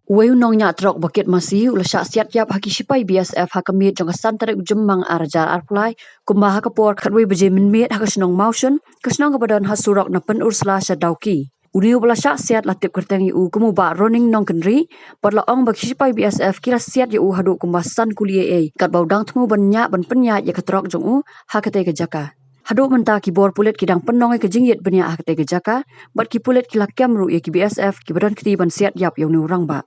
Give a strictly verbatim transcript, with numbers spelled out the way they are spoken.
Uwei u nongñiah trok ba kit masi u la shah siat ïap ha ki shipai B S F ha ka miet jong ka san tarik u Jymmang ar hajar arphew lai, kumba ha ka por khatwei baje mynmiet ha ka shnong Mawshun, ka shnong kaba don ha surok na Pynursla sha Dawki. Une uba la shah siat la tip kyrteng ïa u kum u Bah Roning Nongkynrih, bad la ong ba ki shipai B S F ki la siat ïa u haduh kumba san kuli eiei, katba u dang thmu ban ñiah ban pynïaid ïa ka trok jong u ha katei ka jaka. Haduh mynta ki bor pulit ki dang pynlong ïa ka jingïit bniah ha katei ka jaka, bad ki pulit ki la kem ruh ïa ki B S F kiba don kti ban siat ïap ïa une u rangbah.